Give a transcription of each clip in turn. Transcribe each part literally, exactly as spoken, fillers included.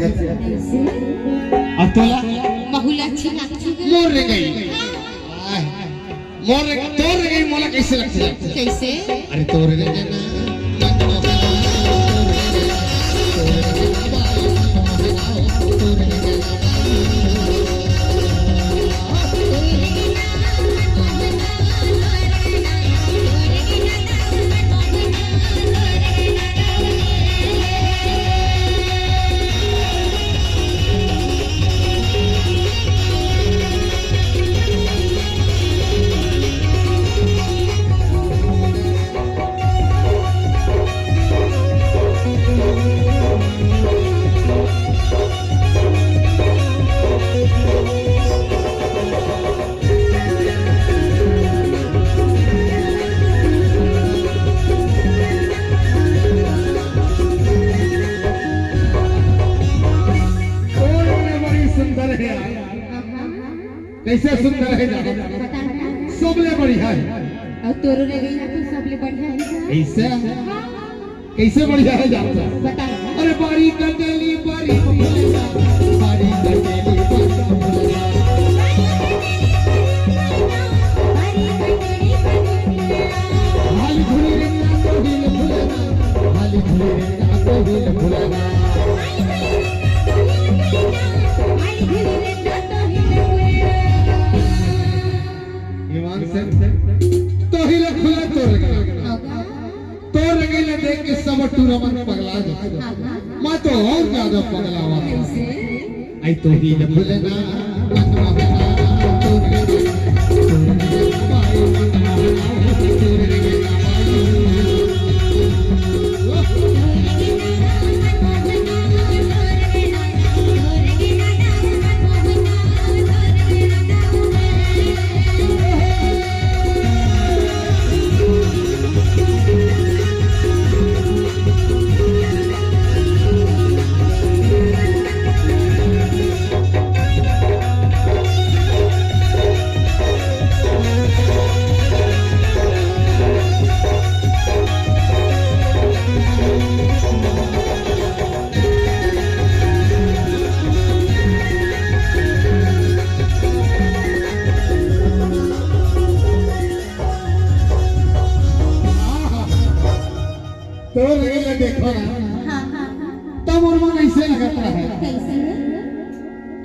अउ तोला? बहुत अच्छी लगती है। मोर रेंगई। आय। मोर रेंगई, तोर रेंगई मोला कइसे लगथे? कइसे? अरे तोर रेंगई ना। ओए, बड़ी सुंदर है यार। कइसे सुंदर है जानो? सबले बढ़िया है। अउ तोरो रेंगई ह तो सबले बढ़िया है। कइसे? कइसे बढ़िया है जानो? बता। अरे बारी कटेली, बारी कटेली, बारी कटेली, बारी कटेली। हाली घुली रे ना तो हिल फुलना, हाली घुली रे ना तो हिल फुलना। ईमान से तो हिल फुलना तोर। तोर रेंगई ला देख के सब टूरा मन पगला जाथे। मैं तो अउ जादा पगलावत हँव। आई तो हिल फुलना, तोर रेंगई ला देखो ना। हाँ, हाँ, हाँ। तब मोर मन अइसे लगत रहे। कइसे?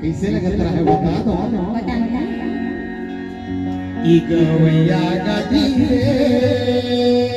कइसे लगत रहे बता तो। बता, बता। ई गवैया गाती रे।